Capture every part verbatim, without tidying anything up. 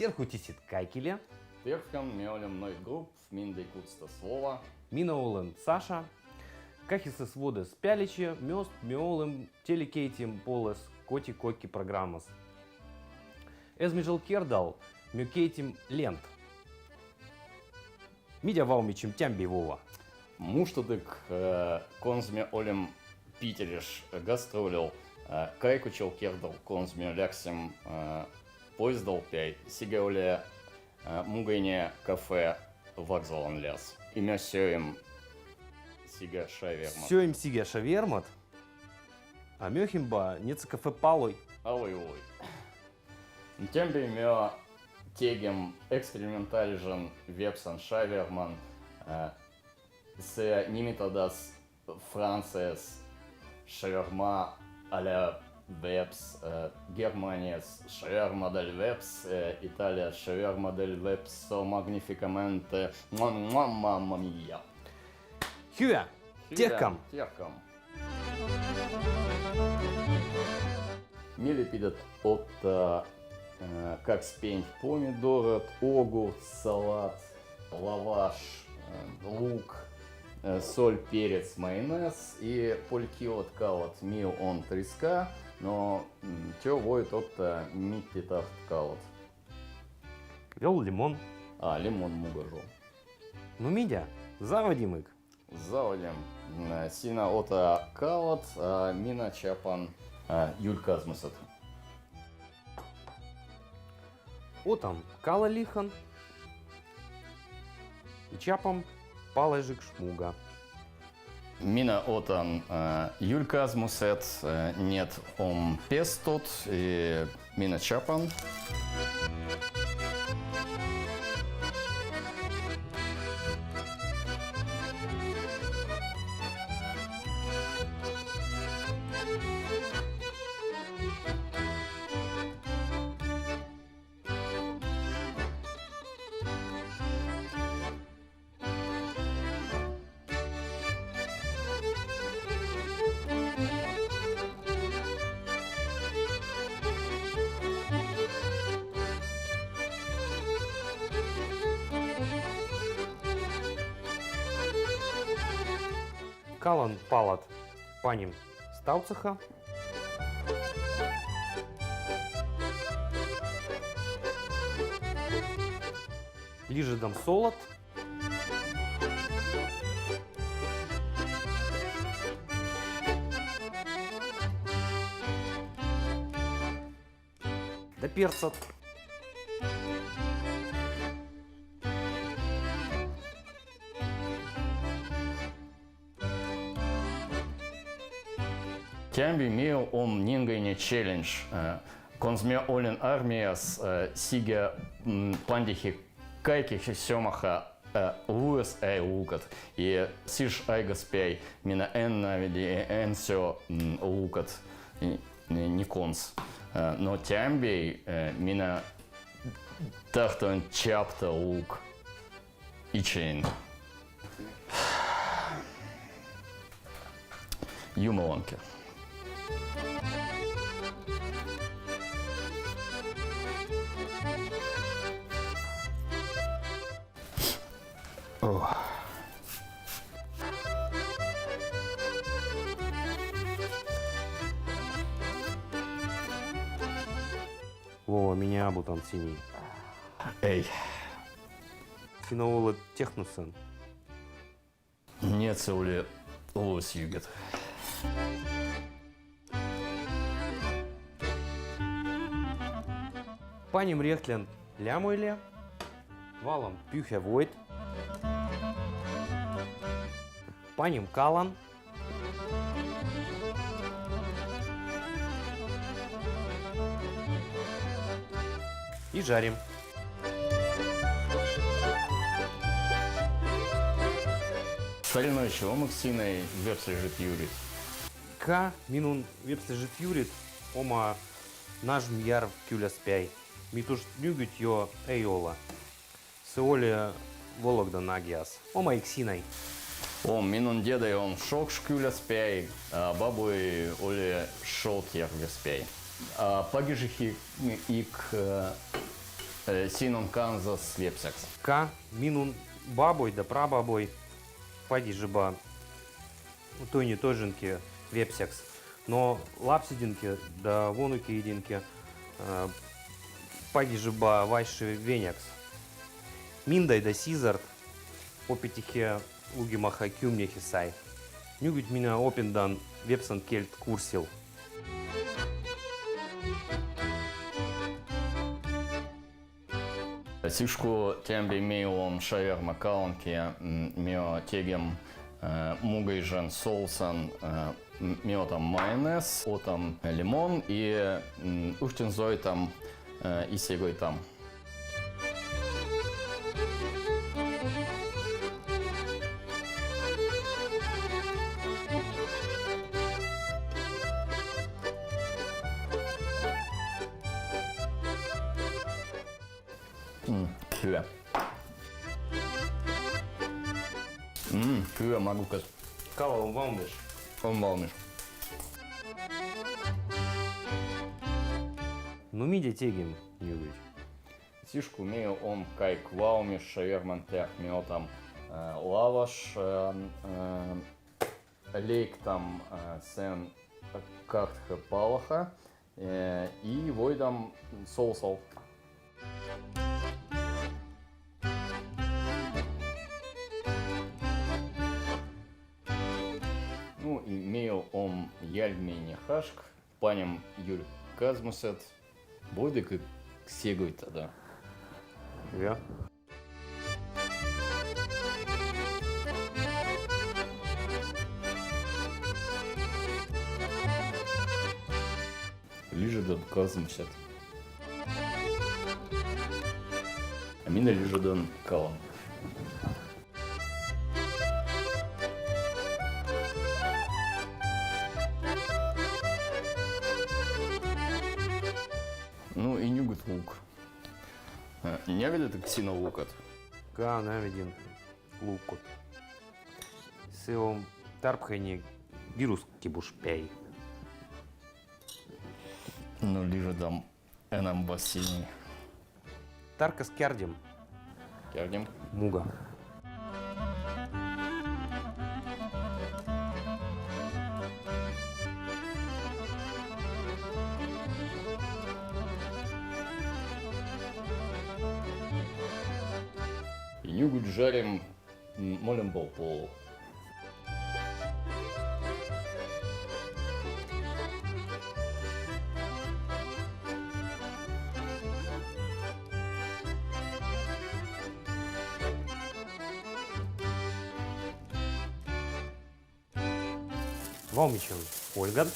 Теркутисит кайкиле. Теркам, me olem Noid Group, mind kutsutas Vova. Mina olen Saša. Kahisas vuodas peališke mi ost-, mi olem Telekeitien poolel Koti kotki programas. Ezmižel kerdal mi keitim lent. Mida valmidžim Tämbi, Vova? Muštadik, eh, kons me olem Piteriš gastrolil, eh, kaikučal kerdal, kons me läksim, eh, poezdal peai, sige olõ, eh, mugaine kafē vokzalan lääs. I me sööjim sige šavermat. Sööjim sige šavermat, a möhinba net kafē paloi. Oi, oi. Tämbi me tegem eksperimentaaližan vepsan šaverman, eh, see nimetadas Fransas šaverma à la veps, eh, Germaanias šaverma dal veps, eh, Itaalias šaverma del vepso magnificamente. Mua, mua, mamma mia. Hüvä. Hüvä. Terkam. Terkam. Meja pidat otta, eh, kaks peent pomidorot, ogurt, salat, lavaš, eh, luk, eh, sol, perec, majonees i pol kilot kalat. Mii on triska, no, mm, čao voit otta mitti taht kalat. Veel limon. A, limon mugažu. No mida, zavodimik. Zavodem. Sina otta kalat, a mina čapan, a, julkazmuset. Otan kalalihan. Čapan palažik šmuga. Mina otan, a, julkazmuset, a, need om pestot, i mina čapan. Kalan palat panim stavtsaha. Ližadam solat. Da percat. Tämbi mii om ningaine challenge. Kons mi olin armias, sige pandihi kaikki sömaha luus ai luukat. Ja sis aigas peai mina en navedi, en sö luukat ni kons. No Tämbi mina tahton čapta luuk. Itšein. Jumalanke. Vova, minä abutan sini. Ei. Sina olõt tehnosan. Nii et see oli olõs jügit. Panim rehtlän lämöile, valan pühä voit. Panim kalan. I žarim. Старина, чего Максимай вепсежит юрит? Ка минун вепсежит юрит, oma Nažm järv küläs peai. Mi tušt nüüt jo ei olõ. See oli Vologdan agias. Oma Iksinai. O, minun dedai om Šokš küläs peai, a babui oli Šot järves peai. A pagižihi ik, e, Э, sinun kanzas vepseks. Ka minun baboi da prababoi pagīžiba toini tožinki vepseks. No lapsidinki da vonukeidinki, eh, pagīžiba vašai veneks. Mindai da sizard opitihe lugimaha kümnehisai. Nügüt mina opindan vepsan keelt kursil. Sisku tean bei mei olom šaverma kalanki, mm, mi o tegem, eh, mugaižan sousan, eh, m-, mi otam majonez, otam limon i, mm, uhtinzoitam, eh, i segaitam. Mm, hüä. Mm, hüä magukas. Kala om valmis. Om valmis. No mida tegem, Jüri? Sisku mei om kaik valmis šaverman teat, mi otam, eh, lavaš, eh, eh, leiktam, eh, sen kahthe palaha, eh, i voidam sousal. Nu, i mei om jälgmeini hašk, panem jür kazmuset, voidakõ segaitada. Jah. Ližadan kazmuset. A mina ližadan kalan. Nu, i nügüt luk. Ä, nävedetkit sina lukat? Ka, nävedin lukat. Seo tarpheini virus kibus pei. Nu, ližadam enam vasini. Tarkas kērdim. Kērdim. Muga. I nügüt žarim, mm, molemba poolu. Valmis on folgad.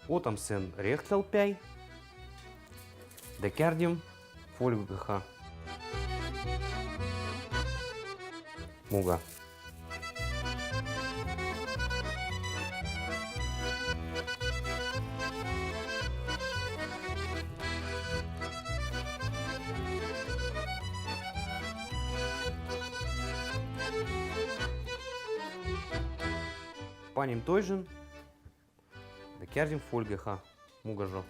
Otam sen rehtlal peai. Da kērdim folgaha. Muga. Panim toižan. Da kērdim folgaha. Muga žo.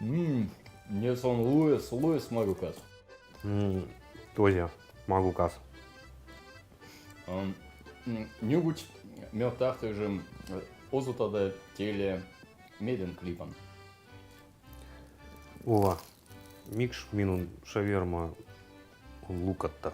Mm, nes on luis, luis magukas. Mm, tosi magukas. Am, mm, nügüt mi tahtaisin, e, osutada teile meidän klipan. Ova, miks minun šaverma on lukata?